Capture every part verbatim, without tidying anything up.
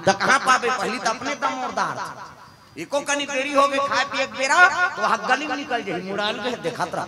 त कहाँ पाबे? पहली त अपने दमोरदार थे। एको कनी देरी होगे खाए पिए के बेरा, त वहाँ गली में निकल जाही, मुड़ाल के देखत रह।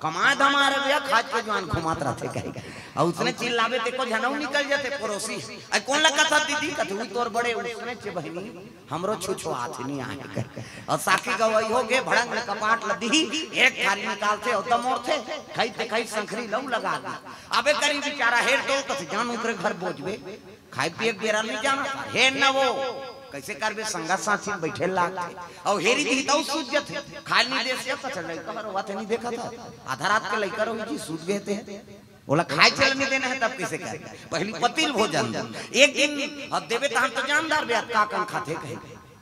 कमाए धमाए रह गया, खाए के जुआन घुमात रहथे कहे। अउ उसने चिल्लाबे ते को झनऊ निकल जाथे पड़ोसी। "अई कोन ला कथा दीदी?" कथे, "उई तोर बड़े उसने चे बहिनी, हमरो छुछो हाथ नहीं आए।" कहे। अउ साखी गवई होगे, भड़ंग ले कपाट ल दिही, एक थारी निकालथे अउ दमोरथे, खई ते खई संखरी लऊ लगा दी। अबे करी बेचारा हेर तो कथे, "जान उकरे घर बोझबे।" खाए पिए के बेरा नहीं जाना था, हे न वो, कैसे करबे? संगत साथी में बैठे लागथे। अउ हेरी दिही तउ सूझ जथे। खाए नहीं दे से कथे, "लइका हर होवत हे, नहीं देखत हे? आधा रात के लइका रहो जी, सूत गए थे।" बोला, "खाए चल नहीं देना है, तब कैसे करबे? पहली पतिल भोजन दे।" एक दिन अब देबे तहन तो जानदार बे, का कन खाथे कहे।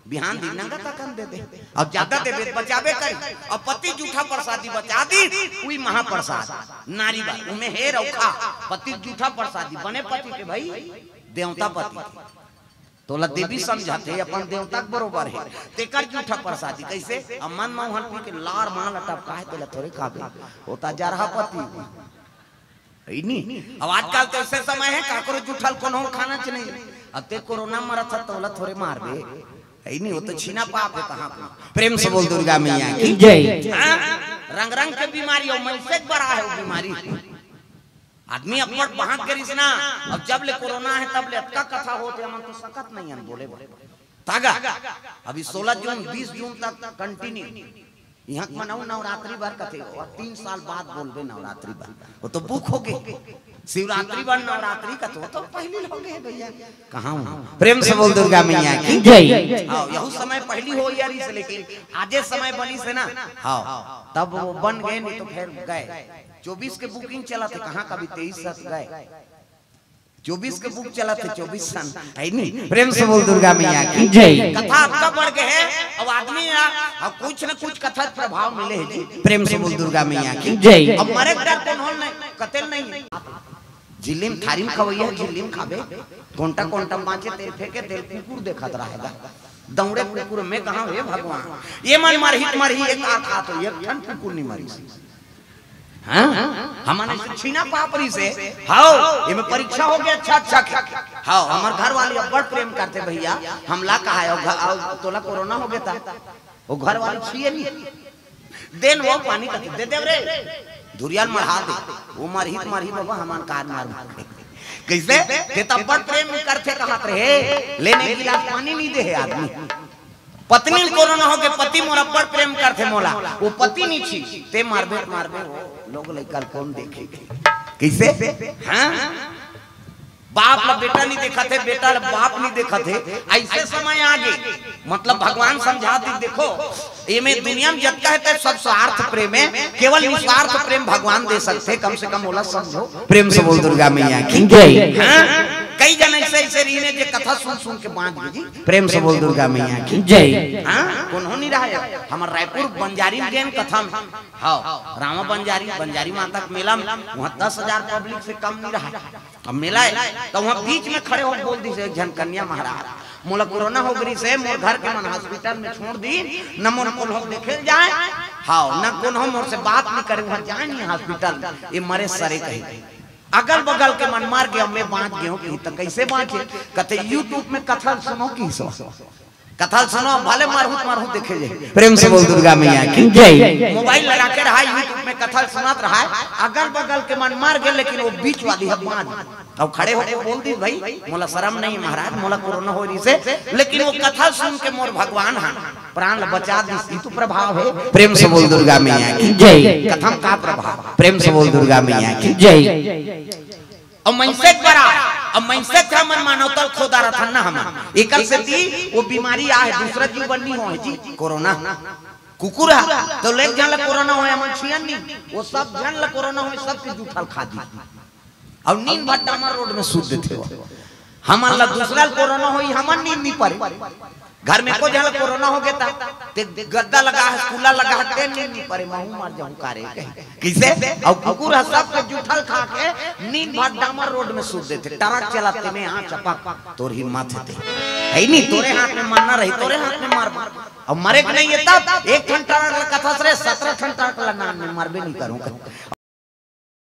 बिहान दिन नंगा तकन दे दे। अब ज्यादा देबे त बचाबे करी। अब पति जूठा प्रसादी बचा दी, उई महाप्रसाद। नारी बात, उमे हे रखा, पति जूठा प्रसादी, बने पति के भाई, देवता पति के। तोला देवी समझाथे, अपन देवता के बरोबर हे। तेकर जूठा प्रसादी कैसे? अब मन मोहन पी के लार माल टपकाए, तेला थोरे खाबे। होता जरहा पति। है नी? अब आजकल तो ऐसे समय है, काकरो जूठल कोनो खाना च नहीं। अब ते कोरोना मरत ह, तोला थोरे मारबे। है नी? वो तो छीना पाप है कहाँ को। प्रेम से बोल दुर्गा मैया की। जय। हाँ? रंग रंग के बीमारी हो, मनसे के बड़ा है वो बीमारी। आदमी अब्बड़ बहात करिस ना, अब जब ले कोरोना है, तब ले अतका कथा होत हे, हमन तो सकत नहीं हन बोले बर। तागा, अभी सोलह जून, बीस जून तक कंटिन्यू। यहाँ के मनऊ नवरात्रि भर कथे, और तीन साल बाद बोलबे नवरात्रि भर। वो तो बुक होगे। शिवरात्रि भर नवरात्रि कथे, वो तो पहली होगे भैया। कहाँ हो? प्रेम से बोल दुर्गा मैया की। जय। हाँ, यहू समय पहली हो यारी से, लेकिन आजे समय बनिस ना। हाँ, तब वो बन गए, नहीं तो फिर गए। चौबीस के बुकिंग चलत हे, कहाँ कभी तेईस तक गए। चौबीस के बुक चलत हे, चौबीस सन, है नी? प्रेम से बोल दुर्गा मैया की। जय। कथा अतका बढ़ गए हे, अब आदमी आ, अब कुछ न कुछ कथा प्रभाव मिले हे जी। प्रेम से बोल दुर्गा मैया की। जय। अब मरे के डर कोनो नहीं, कते नहीं। झिल्ली में थारी में खवैया, झिल्ली में खाबे। कोंटा कोंटा बाँचे, तेल फेंके, तेल कुकुर देखत रहेगा। दौड़े कुकुर में कहाँ हे भगवान? ये मन मरही त मरही, एक आँख हाथ हो, एक ठन कुकुर नहीं मरिस। हाँ? हमन ऐसे छीना पाप रहिसे, हाओ, एमे परीक्षा होगे, अच्छा, अच्छा, अच्छा। हाओ, हमर घर वाली अब्बड़ प्रेम करथे भैया, हमला कहा है, अउ घ-, अउ तोला कोरोना होगे ता, वो घर वाली छिए नहीं। देन वो पानी कथे, "दे देव रे, धुरियाल मढ़ा दे।" वो मरही त मरही बाबा, हमन कार मार मार। कैसे? ते त अब्बड़ प्रेम करथे कहत रहे, लेने गिलास पानी नहीं दे हे आदमी। पत्नी ल कोरोना होगे, पति मोर अब्बड़ प्रेम करथे मोला, वो पति नहीं छी, ते मारबे त मारबे, वो लोग लइका ल कोन देखही? कैसे? हाँ? बाप ला बेटा नहीं देखत हे, बेटा ला बाप नहीं देखत हे, ऐसे समय आगे। मतलब भगवान समझा दी, देखो, एमे दुनिया में जतका हे, ते सब स्वार्थ प्रेम हे, केवल निस्वार्थ प्रेम भगवान दे सकथे, कम से कम ओला समझो। प्रेम से बोल दुर्गा मैया की। जय। हाँ? कई जन ऐसे, ऐसे रहिन हे जे कथा सुन, सुन के बाँच गे जी। प्रेम से बोल दुर्गा मैया की। जय। हाँ? कोनो नहीं रहा हे। हमर रायपुर बंजारी में गेन कथा में। हाँ, रामा बंजारी, बंजारी माता के मेला में, वहाँ दस हजार पब्लिक से कम नहीं रहा। अब मेला हे, त वहाँ बीच में खड़े हो बोल दिस एक झन कन्या महाराज, "मोला कोरोना हो गे रिहिसे, मोर घर के मन हॉस्पिटल में छोड़ दी, न मोर कोनो देखे जाए, हाँ, न कोनो मोर से बात नहीं करे, वहाँ जाए नहीं हॉस्पिटल, ये मरे सरे कही।" अगल बगल के मन मर गे, मैं बाँच गेंव कही, त कैसे बाँचे? कथे YouTube में कथा सुनो कहिस। कथा ल सुनो, भले मरहू त मरहू देखे जाए। प्रेम से बोल दुर्गा मैया की। जय। मोबाइल लगा के रहा, YouTube में कथा ल सुनत रहा, अगल बगल के मन मर गे, लेकिन वो बीच वाली ह बाँच। अब खड़े होके बोल दिस, "भाई, मोला शरम नहीं महाराज, मोला कोरोना हो रिहिसे, लेकिन वो कथा सुन के मोर भगवान ह प्राण ल बचा दिस, ई तो प्रभाव हे।" प्रेम से बोल दुर्गा मैया की। जय। कथा म का प्रभाव? प्रेम से बोल दुर्गा मैया की। जय। अउ मनसे के बरा, अउ मनसे के हमन मानवता ल खो डारत हन ना हमन। एकर सेती वो बीमारी आहे, दूसरा जीव बर नी होय जी, कोरोना। कुकुर ह, त ले एक झन ल कोरोना होय, हमन छियन नी। वो सब झन ल कोरोना होय, सबके जूठा ल खा दी। अउ नींद भर डामर रोड में सूत देथे वो। हमन ल दूसरा ल कोरोना होय, हमन नींद नी परे। घर में एको झन ल कोरोना होगे ता, ते गद्दा लगा हे, कूलर लगा हे, ते नींद नी परे, महूँ मर जाहूँ का रे कही। कइसे? अउ कुकुर ह सबके जूठा ल खा के नींद भर डामर रोड में सूत देथे। ट्रक चलाथे में हाँ चपक, तोर हिम्मत हे ते। हे नी, तोरे हाथ में मरना रही, तोरे हाथ में मरबो। अउ मरे के नहीं हे तब, एक ठन ट्रक ल कथस रे, सतरा ठन ट्रक ल नान में मरबे नहीं करूँ।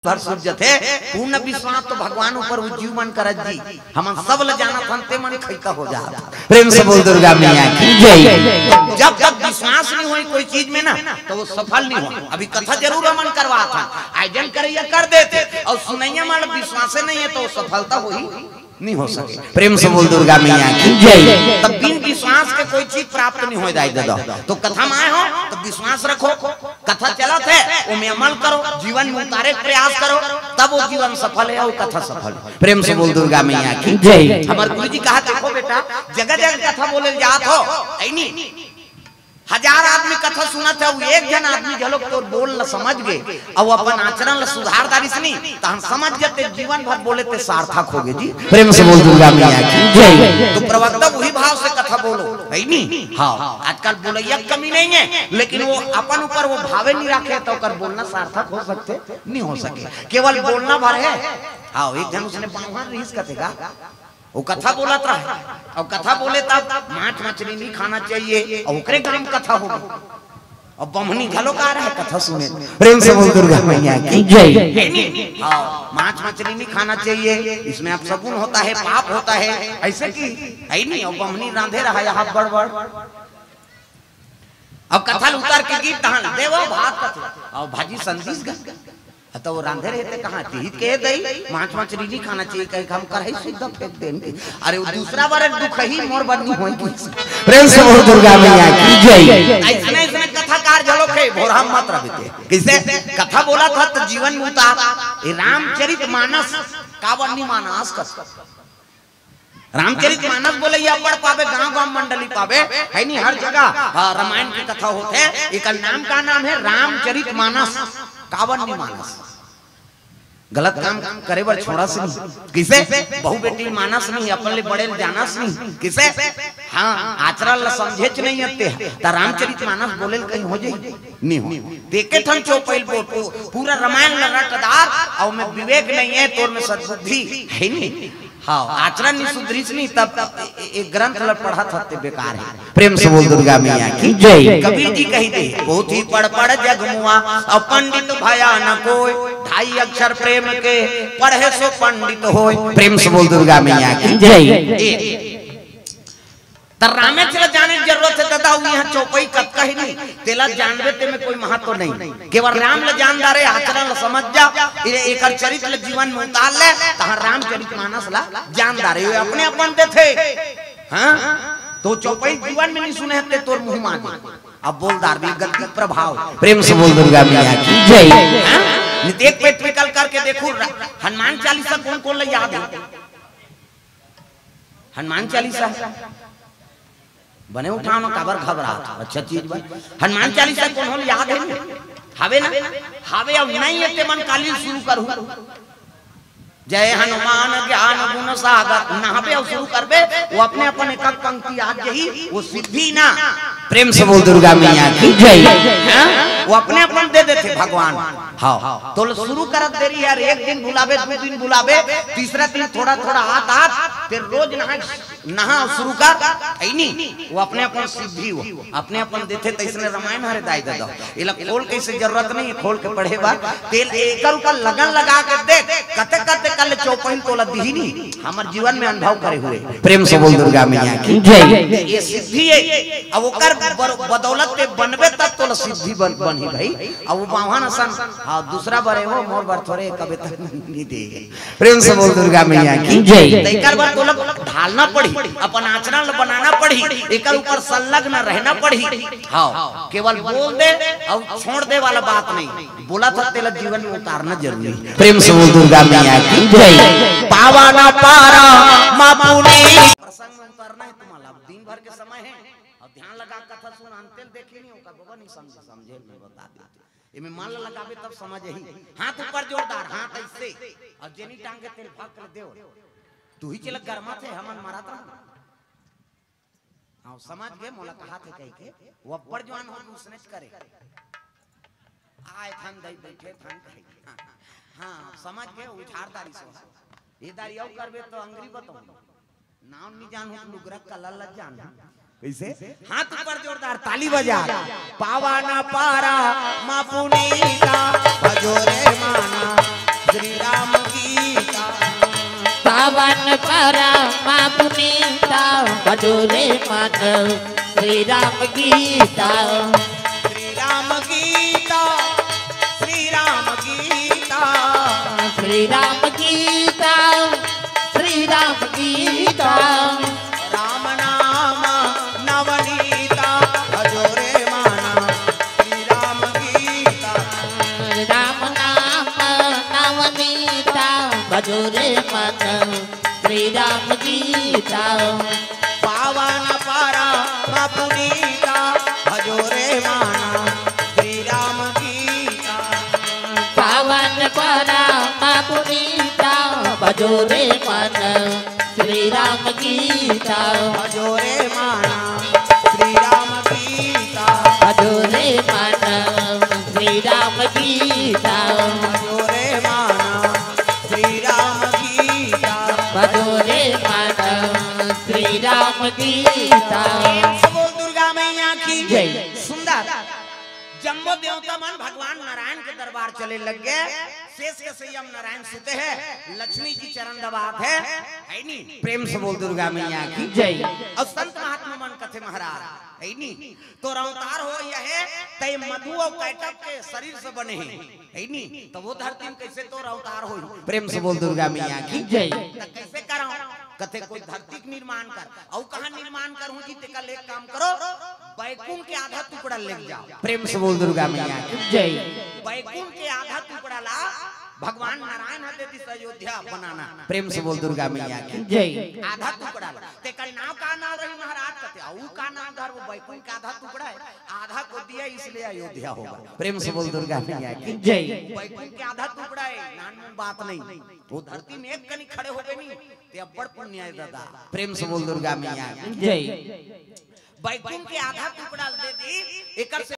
भर सूझ जथे। पूर्ण विश्वास तो भगवान ऊपर उज्जीव मन करत जी, हमन सब ल जानत हन, ते मन खइका हो जात। प्रेम से बोल दुर्गा मैया की जय। जब तक विश्वास नहीं होई कोई चीज में ना, तो वो सफल नहीं होई। अभी कथा जरूर हमन करवात हन, आयोजन करैया कर देथे अउ सुनैया मन ल विश्वासे नहीं है, तो वो सफलता होई नहीं हो सके। प्रेम से बोल दुर्गा मैया की जय। तब बिन विश्वास के कोई चीज प्राप्त नहीं हो जाए दादा। तो कथा में आए हो तो विश्वास रखो, कथा चलत है, ओमे अमल करो, जीवन में उतारे के प्रयास करो, तब वो जीवन सफल है अउ कथा सफल है। प्रेम से बोल दुर्गा मैया की जय। हमर गुरु जी कहा, देखो बेटा, जगह जगह कथा बोले जात हो, ऐनी हजार आदमी कथा सुनत है, वो एक जन आदमी घलोक तोर बोल ल समझ गे अउ अपन आचरण ल सुधार डारिस नी, त हम समझ जते जीवन भर बोले ते सार्थक हो गे जी। प्रेम से बोल दुर्गा मैया की जय। तो प्रवक्ता वही भाव से कथा बोलो, है नी? हाँ, आजकल बोलैया के कमी नहीं है, लेकिन वो अपन ऊपर वो भावे नहीं रखे तो ओकर बोलना सार्थक हो सकते नहीं हो सके, केवल बोलना भर है। हाँ, एक जन उसने बाहर रहीस कथे का, वो कथा बोलत रहे, अउ कथा बोले तब मांस मछली नहीं खाना चाहिए, अउ ओकरे गांव कथा हो गई। अब बमनी घलो का रहे कथा सुने। प्रेम से बोल दुर्गा मैया की जय। है नी? हाँ, मांस मछली नहीं खाना चाहिए, इसमें अपशगुन होता है, पाप होता है, ऐसे की है नी? अब बमनी रांधे रहा यहाँ बड़ बड़। अब कथा ल उतार के गीत तहां देवो भात कथे, अउ भाजी संदेश गा। तो वो रांधे रहे ते कहाँ थी? हित के दई, मांस मछली नहीं खाना चाहिए, कहे हम करही सुद्धा फेंक देन के। अरे वो दूसरा बार एक दुख ही मोर बन्नी होई की। प्रेम से बोल दुर्गा मैया की जय। ऐसने, ऐसने कथाकार घलो के भोरहा मत रहिते। कैसे? कथा बोलत हस त जीवन में उतार। ये रामचरित मानस काबर नहीं मानस कस। रामचरित मानस बोलैया पढ़ पाबे, गांव गांव मंडली पाबे, है नी हर जगह। हाँ, रामायण की कथा होथे, एकर नाम का नाम है रामचरित मानस, काबर नहीं मानस। गलत काम करे बर छोड़स नहीं। किसे? बहू बेटी मानस नहीं, अपन ले बड़े ल जानस नहीं। किसे? हाँ, आचरण ल समझेच नहीं अत्ते। त रामचरित मानस बोले ल कहीं हो जाई? नहीं हो। देखे ठन चौपाई ल बोल, पू-, पूरा रामायण ल रट डार, अउ में विवेक नहीं है, तोर में सद्बुद्धि है नहीं। हाँ, आचरण नहीं सुधरिस नहीं, तब ए, ए, ए ग्रंथ ल पढ़त हत्ते बेकार है। प्रेम से बोल दुर्गा मैया की जय। कबीर जी कही दे, "पोथी पढ़ पढ़ जग मुआ, अउ पंडित भया न कोय, ढाई अक्षर प्रेम के, पढ़े सो पंडित होय।" प्रेम से बोल दुर्गा मैया की जय। ए, त रामेच ल जाने के जरूरत है दादा, वो यहाँ चौपाई कतका ही नहीं, तेला जानबे ते में कोई महत्व नहीं। केवल राम ल जान डारे, आचरण ल समझ जा, ए-, एकर चरित्र ल जीवन में उतार ले, तहां रामचरित मानस ल जान डारे, ये अपने अपन देथे। हाँ? तो चौपाई जीवन में नहीं सुने हत्ते तोर मुंह मांगे। अब बोल डार भी गलती प्रभाव। प्रेम से बोल दुर्गा मैया की जय। हाँ? नित एक पेट निकल करके देखो, र-, हनुमान चालीसा कौन कौन ल याद है? हनुमान चालीसा। बने उठाओ ना, काबर घबरात हो? अच्छा चीज बा। हनुमान चालीसा कोनो ल याद है ना? हावे ना? हावे, अउ नहीं है ते मन काली शुरू करू। जय हनुमान ज्ञान गुण सागर, नहाबे अउ शुरू करबे, वो अपने अपन एक एक पंक्ति आ जाही, वो सिद्धि ना। प्रेम से बोल दुर्गा मैया की जय। हाँ? वो अपने अपन दे देथे भगवान। हाँ, तो ल शुरू करत देरी यार, एक दिन बुलाबे, दो दिन बुलाबे, तीसरा दिन थोड़ा थोड़ा आत आत, फिर रोज नहा नहा शुरू कर, है नी? वो अपने अपन सिद्धि हो, अपने अपन देथे। तैसने रामायण हरे दाई ददा, एला खोल के से जरूरत नहीं है, खोल के पढ़े बर। तेल एकर ऊपर लगन लगा के देख, कते कते कल चौपाई तोला दिही नी, हमर जीवन में अनुभव करे हुए। प्रेम से बोल दुर्गा मैया की जय। ये सिद्धि है, अब ओकर बर-, बदौलत ते बनबे तब तोला सिद्धि बन, बनही भाई। अब वो बावन असन, हाँ, दूसरा बरे हो, मोर बर थोरे कबे तक नहीं दे। प्रेम से बोल दुर्गा मैया की जय। त एकर बर तोला ढालना पड़ही, अपन आचरण ल बनाना पड़ही, एकर ऊपर संलग्न रहना पड़ही। हाँ, केवल बोल दे अउ छोड़ दे वाला बात नहीं, बोलत हस तेला जीवन में उतारना जरूरी। प्रेम से बोल दुर्गा मैया की जय। पावा ना पारा मा पुनी। प्रसंग में उतरना है तुम्हारा, अब दिन भर के समय है, अब ध्यान लगा कथा सुन, अंतेल देखी नहीं होगा, बाबा नहीं समझे, समझे मैं बता देते। एमे मन ल लगाबे तब समझ आही। हाथ ऊपर जोरदार, हाथ ऐसे। अउ जेनी टांगे तेल भक ले देव। तू ही चलक गरमाथे, हमन मरत रह। हाँ, समझ गे, मोला कहाथे कहिके। वो अब्बड़ जवान हो, उसने च करे। आए थन दई बैठे थन कहे। हाँ, समझ गे, उछार दारी सो। ये दारी अउ करबे तो अंगरी बताऊँ। नाम नहीं जानू, लुगरा कलर ल जानू। कैसे? हाथ ऊपर जोरदार, ताली बजा। पावा ना पारा मा पुनीता, भजो रे माना। श्री राम गीता। पावन परम पुनीता, भजो रे मन श्री राम गीता। श्री राम गीता, श्री राम गीता। श्री राम गीता, श्री राम गीता। राम नाम नवनीता, भजो रे मन श्री राम गीता। राम नाम नवनीता, भजो रे मन श्री राम गीता। पावन परम पुनीता, भजो रे मन श्री राम गीता। पावन परम पुनीता, भजो रे मन श्री राम गीता। भजो रे मन श्री राम गीता। भजो रे मन श्री राम गीता। भजो रे मन श्री राम गीता। भजो रे मन श्री राम गीता। प्रेम से बोल दुर्गा मैया की जय। सुंदर। जम्बो देवता मन भगवान नारायण के दरबार चले लग गए। शेष के संयम नारायण सुते हैं, लक्ष्मी जी चरण दबात है, है नी? प्रेम से बोल दुर्गा मैया की जय। और संत महात्मा मन कथे महाराज, है नी? तोर अवतार हो रही है, तय मधु और कैटभ के शरीर से बने हैं, है नी? तो वो धरती में कैसे तोर अवतार हो? प्रेम से बोल दुर्गा मैया की जय। तो कैसे कराओ? कथे कोई धरती के निर्माण कर, और कहाँ निर्माण करूँ जी? तेकर ले एक काम करो, बैकुंठ के आधा टुकड़ा ले जाओ। प्रेम से बोल दुर्गा मैया की जय। बैकुंठ के आधा टुकड़ा ला भगवान नारायण ह दे दिस अयोध्या बनाना। प्रेम से बोल दुर्गा मैया की जय। आधा टुकड़ा ला। तेकर नाव का नाव रही महाराज? कथे, "अऊ का नाव धर, वो बैकुंठ का आधा टुकड़ा है, आधा को दिया इसलिए अयोध्या होगा।" प्रेम से बोल दुर्गा मैया की जय। बैकुंठ के आधा टुकड़ा है, नान मुन बात नहीं। वो धरती में एक कनी खड़े हो गए नहीं, ते अब्बड़ पुण्य है दादा। प्रेम से बोल दुर्गा मैया की जय। बैकुंठ के आधा टुकड़ा दे दी, एकर से